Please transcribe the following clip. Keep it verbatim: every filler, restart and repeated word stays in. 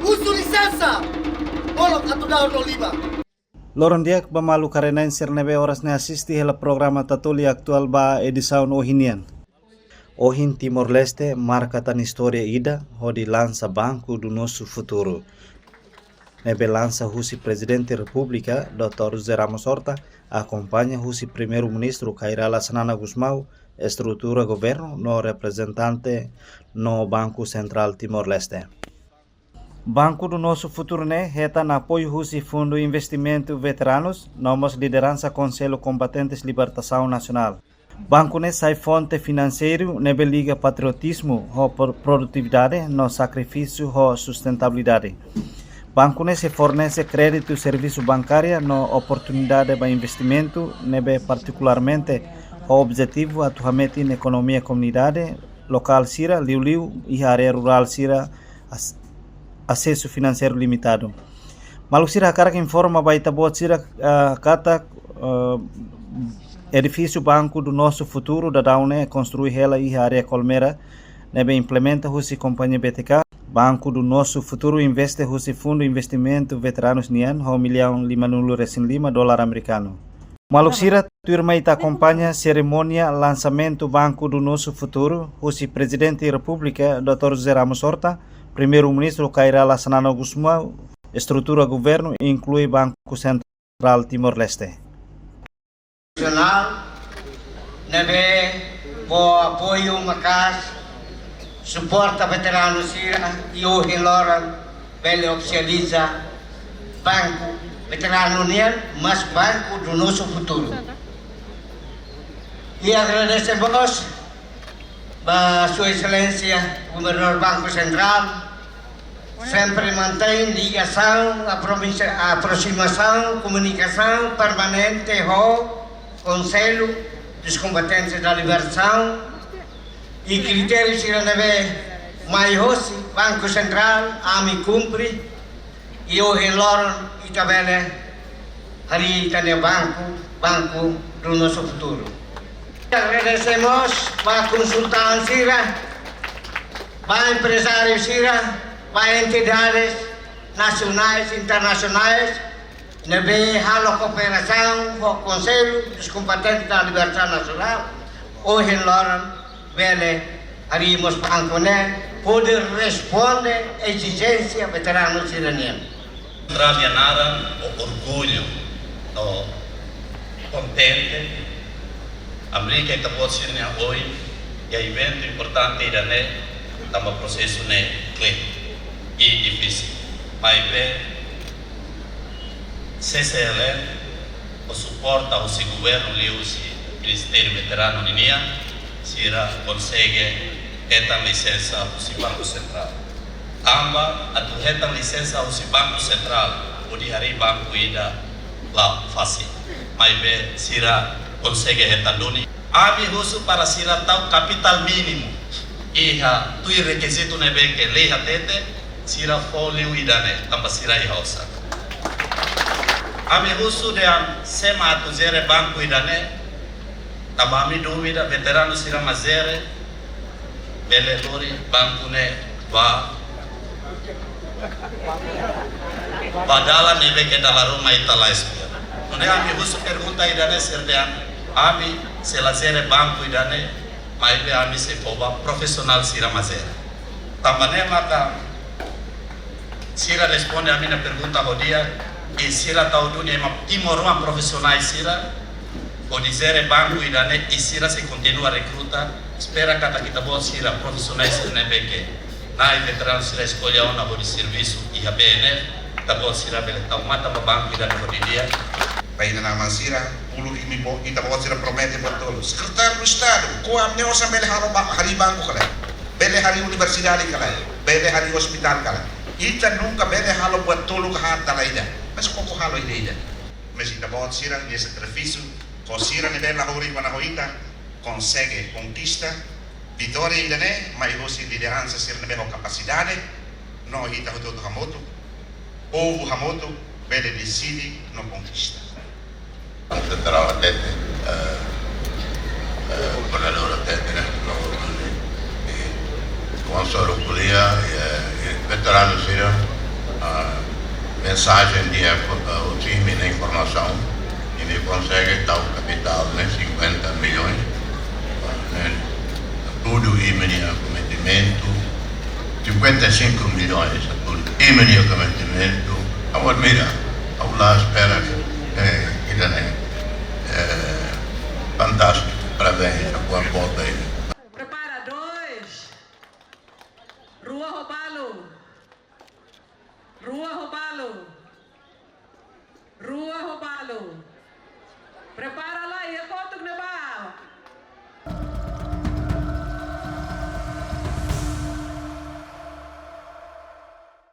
Husu lisensa, molok atu daun no liman. Loron di'ak ba maluk karenain sira ne'ebé oras ne'e asiste hela programa Tatoli Atuál ba edisaun ohin nian. Ohin Timor-Leste marka tan istória ida hodi lansa Banco do Nosso Futuro, ne'ebé lansa husi Prezidente Repúblika, doutór José Ramos Horta, akompaña husi Primeiru-Ministru Kay Rala Xanana Gusmão, estrutura governu no reprezentante no Banku Sentrál Timor-Leste. Banco do Nosso Futuro ne'e hetan apoiu husi Fundu Investimentu Veteranus, no mós lideransa Konsellu Kombatentes Libertasaun Nasionál. Banku ne'e sai fonte finanseiru ne'ebé liga patriotizmu ho pro-, produtividade no sakrifísiu ho sustentabilidade. Banku ne'e sei fornese kréditu, servisu bankária no oportunidade ba investimentu ne'ebé partikularmente ho objetivu atu hametin ekonomia komunidade lokál sira, liuliu iha área rurál sira as-, asesu finanseiru limitadu. Maluk sira, hakarak informa ba ita-boot sira, ah, katak, ah, edifísiu Banco do Nosso Futuro daudaun ne'e konstrui hela iha área Colmera, ne'ebé implementa husi kompañia B T K. Banco do Nosso Futuro investe husi Fundu Investimentu Veteranus nian ho millaun limanulu-resin-lima dolar amerikanu. Maluk sira, tuirmai ita akompaña serimónia lansamentu Banco do Nosso Futuro husi Prezidente Repúblika, doutór José Ramos Horta, Primeiru-Ministru Kay Rala Xanana Gusmão, estrutura governu, inklui Banku Sentrál Timor-Leste. Nasionál, ne'ebé fó apoiu maka'as, suporta veteranu sira, i ohin loron bele ofisializa banku veteranu nian, mas Banco do Nosso Futuro. I agradese mós ba Sua Exelénsia Governadór Banku Sentrál, sempre mantein ligasaun, apromisa-, aproximasaun, komunikasaun permanente ho Konsellu dos Combatentes da Libertação, i kritériu sira ne'ebé mai hosi Banku Sentrál, ami kumpre, i ohin loron ita bele harii ita-nia banku, Banco do Nosso Futuro. Agradese mós ba konsultante sira, ba emprezáriu sira, ba entidades nasionais, internasionais, ne'ebé halo kooperasaun ho Konsellu dos Combatentes da Libertação Nacional, ohin loron bele harii mós banku ne'e hodi responde ezijénsia veteranu sira-nian. Kontra nia naran ho orgullu no kontente, ami ke ita-boot sira-nia oin iha eventu importante ida-ne'e, tanba prosesu ne'e kle'an i difisil. Maibé, C C L N, ho suporta husi governu liuhusi Ministériu Veteranu ninian, sira konsege hetan lisensa husi Banku Sentrál. Tanba atu hetan lisensa husi Banku Sentrál, hodi harii banku ida la fasil. Maibé sira konsege hetan duni. Ami husu para sira tau kapitál mínimu iha tuir rekizitu ne'ebé ke lei hatete, sira fó liu ida-ne'e, tanba sira iha osan. Ami husu dehan sé mak atu jere banku ida-ne'e, tanba ami dúvida, veteranu sira mak jere, bele lori banku ne'e ba, ba dalan ne'ebé ke dala ruma ita la espera. Nune'e ami husu pergunta ida-ne'e sira dehan, ami sei la jere banku ida-ne'e, maibé ami sei fó ba profisionál sira mak jere. Tanba ne'e maka sira responde ami-nia pergunta ho di'ak, i sira tau duni ema timoroan profisionál sira, hodi jere banku ida-ne'e, i sira sei kontinua rekruta, espera katak ita-boot sira profisionál sira ne'ebé ke Na'i veteranu sira eskolla ona hodi servisu iha B N F, ita-boot sira bele tau matan ba banku ida-ne'e hodi di'ak. Pai inan-aman sira, uluk imi-boot, ita-boot sira promete buat tolu. Sekretáriu Estadu, ko'a ami-nia osan bele halo ba, harii banku ka lae, bele harii universidade ka lae, bele harii ospitál ka lae. Ita nunka bele halo buat tolu ka haat dala ida. Mas koko halo ida-ida. Mas ita-boot sira-nia servisu, ho sira ne'ebé la hori mana ho ita, konsege konkista vitória ida-ne'e, mai hosi lideransa sira ne'ebé ho kapasidade, no ita hotu-hotu hamutuk, povu hamutuk bele deside no konkista. Señór Tete, eh, eh, Governadór Tete, ne'e, no, eh, Konsellu Ko'alia, eh, eh, veteranu sira, Mensajen di'ak, eh, husi imi-nia informasaun, imi konsege tau kapitál ne'e cinquenta milhões, ne'e tudu imi-nia kometimentu, cinquenta e cinco milhões, tudu imi-nia kometimentu. Agora mira, ha'u la espera, eh, ida-ne'e, eh, fantástiku, parabéns, boa volta aí. Prepara, dois. Rua ho balu. Rua ho balu. Rua ho balu. Prepara lai, iha kotuk ne'ebá.